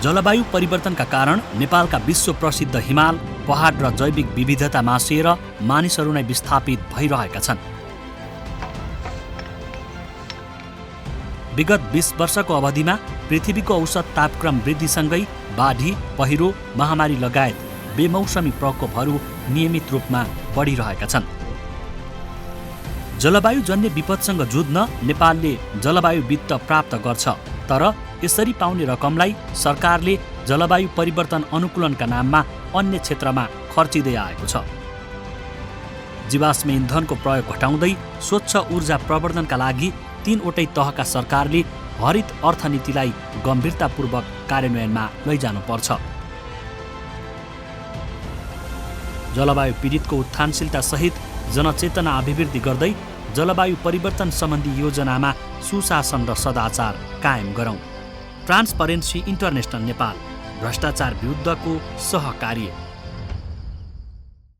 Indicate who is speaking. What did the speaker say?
Speaker 1: जलवायु परिवर्तनका कारण नेपालका विश्व प्रसिद्ध हिमाल, पहाड र जैविक विविधता मासिएर मानिसहरू नै विस्थापित भइरहेका छन्। विगत 20 वर्षको अवधिमा पृथ्वीको औसत तापक्रम वृद्धिसँगै बाढी, पहिरो, महामारी लगायत बेमौसमी प्रकोपहरू नियमित रूपमा बढिरहेका छन्। जलवायुजन्य विपदसँग जुझ्न नेपालले जलवायु वित्त प्राप्त गर्छ, तर यसरी पाउने रकमलाई सरकारले जलवायु परिवर्तन अनुकूलनका नाममा अन्य क्षेत्रमा खर्चिँदै आएको छ। जीवाश्म इन्धनको प्रयोग घटाउँदै स्वच्छ ऊर्जा प्रवर्धनका लागि 3वटै तहका सरकारले हरित अर्थनीतिलाई गम्भीरतापूर्वक कार्यान्वयनमा लैजानुपर्छ। जलवायु पीडितको उत्थानशीलता सहित जनचेतना अभिवृद्धि गर्दै जलवायु परिवर्तन सम्बन्धी योजनामा सुशासन र सदाचार कायम गरौँ। ट्रान्सपरेन्सी इन्टरनेसनल नेपाल, भ्रष्टाचार विरुद्धको सहकार्य।